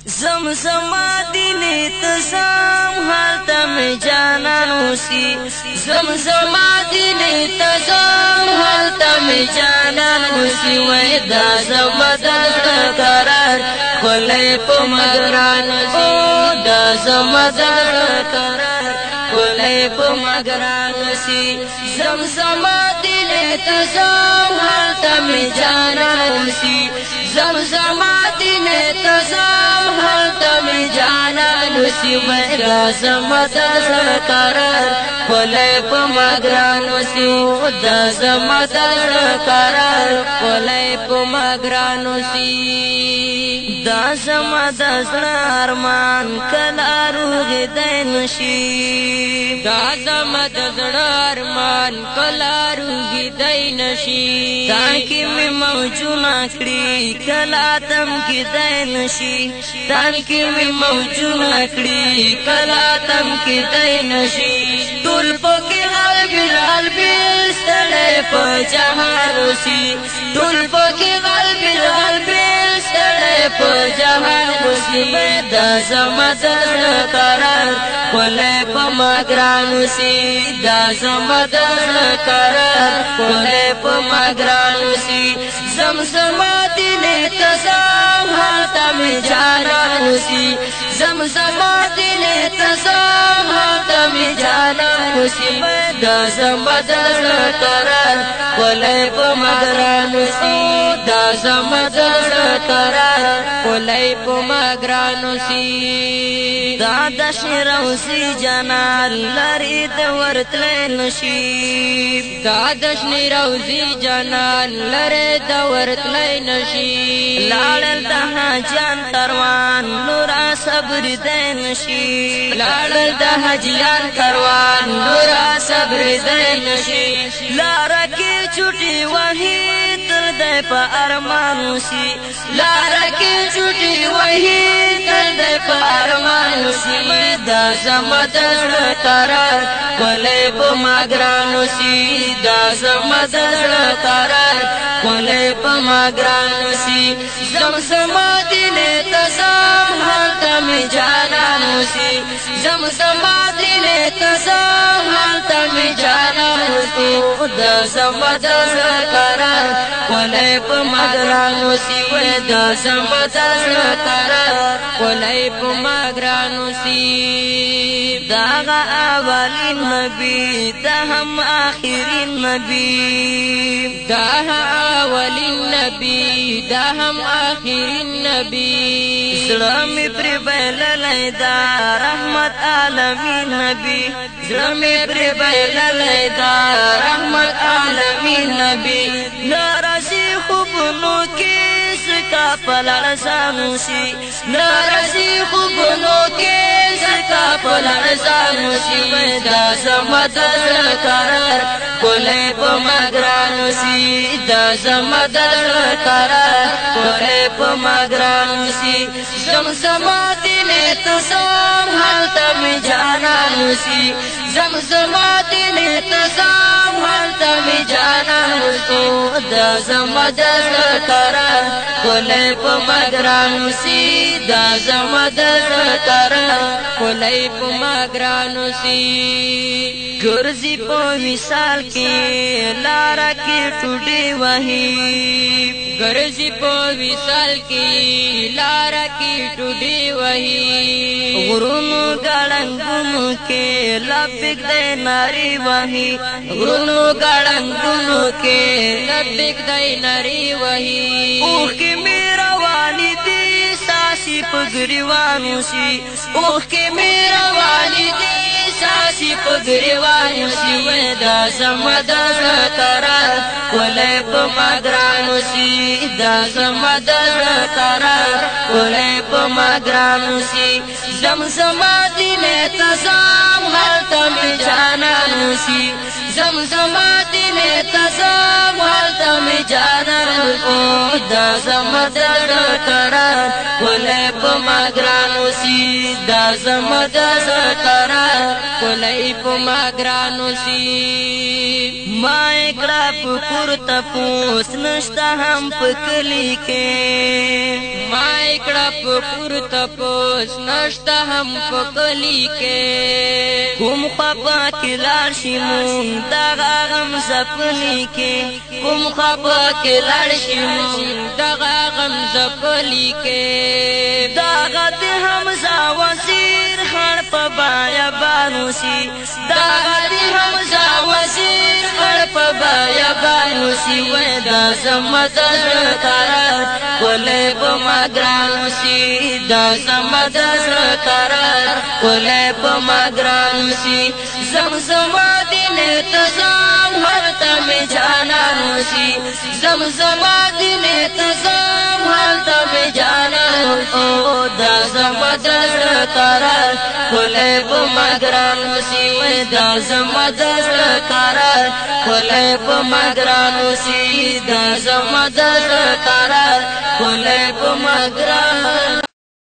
زمزم دینه تزام حالت می جانان وسی، زمزم دینه تزام حالت می جانان وسی. وای دا زما د قرار خلې په مګران، او دا زما د قرار خلې په مګران وسی. زمزم دینه تزام حالت می جانان وسی، زمزم دینه تزام حالت می جانان وسی. دا زما د قرار خلې په مګران وسی، دا زما د قرار خلې په مګران وسی. دا زما د زړه ارمان کله روغ دی نشي، دا زما د زړه ارمان کله روغ دی نشي. تانکی می موجونه کړي کله تم کې دی نشي، تانکی می موجونه کړي کله تم کې دی نشي. ټول پکې غل بلال بل په جهان وسی، ټول پکې غل بلال بل په جهان وسی. دا زما د زړه قرار خلې په مګران وسی، دا زما د زړه قرار خلې په مګران وسی. زمزم دینه تزام حالت می جانان وسی، زمزم دینه تزام حالت می جانان وسی. دا زما د زړه قرار خلې په مګران وسی، دا زما د زړه قرار خلې په مګران وسی. دا د شروسی جنان لری د ورتل نشي، دا د شروسی جنان لری د ورتل نشي. لاړل د حاجان کاروان نور صبر دی نشي، لاړل د حاجیان کاروان نور صبر دی نشي. لار کې چټي وهي تل د په ارمان وسی، لار کې چټي وهي تل د په ارمان وسی. دا زما د زړه قرار خلې په مګران وسی، دا زما د زړه قرار خلې په مګران وسی. زمزم دینه تزام حالت می جانان وسی، زمزم دینه تزام حالت می جانان وسی. دا زما د زړه قرار خلې په مګران وسی، دا زما د زړه قرار خلې په مګران وسی. داغه اولین نبی دا هم آخرین نبی، دا اولین نبی دا هم آخرین نبی. زړه می پر بللې دا رحمت عالمین نبی، زړه می پر بللې دا رحمت عالمین نبی. ناراضي خوبونو کې سکا پلړزانو شي، ناراضي خوبونو کې سکا پلړزانو شي. دا زما د زړه قرار خلې په مګرانو شي، دا زما د زړه قرار خلې په مګرانو شي. زمزم دینه تزام حالت می جانانو شي، زمزم دینه تزام حالت می جانانو شي. دا زما د زړه قرار خلې په مګرانو شي، دا زما د زړه قرار خلې په مګرانو شي. ګرځي په وصال کې لار کې ټوټي وهي، ګرځي په وصال کې لار کې ټوټي وهي. غرونو ګړنګونو کې لبیک دی ناری وهي، غرونو ګړنګونو کې لبیک دی ناری وهي. اوښکې مې روانې دي ساسي په ګریوانو شي، اوښکې مې روانې دي ساسي په ګریوانو شي. دا زما د زړه قرار خلې په مګرانو شي، دا زما د زړه قرار خلې په مګرانو شي. زمزم دینه تزام حالت می جانانو شي، زمزم دینه تزام تزم هلته مې جانان او دا زما د زړه قرار کلی په ما ګران اوسي، دا زما د زړه قرار کلی په ما ګران اوسي۔ ما کړه په کور تپوس نشته هم په کلي کې، ما کړه په کور تپوس نشته هم په کلي کې۔ کوم خپه کې لاړ شي مونږ دغه غم زپلي کې، کوم خپه کې لاړ شي مونږ دغه غم زپلي کې۔ دغه د حمزه وزیر خړ په بیابانو سي، دغه د حمزه وزیر خړ په بیابانو سي۔ وای دا زما د زړه قرار کلی په ما ګران سي، دا زما د زړه قرار کلی په ما ګران سي۔ زمزم دین تزام هلته مې جانان سي، زمزم دین تزام هلته مې جانان او دا زما د زړه قرار کلی په ما ګران سي۔ وای دا زما د زړه قرار کلی په ما ګران سي، دا زما د زړه قرار کلی په ما ګران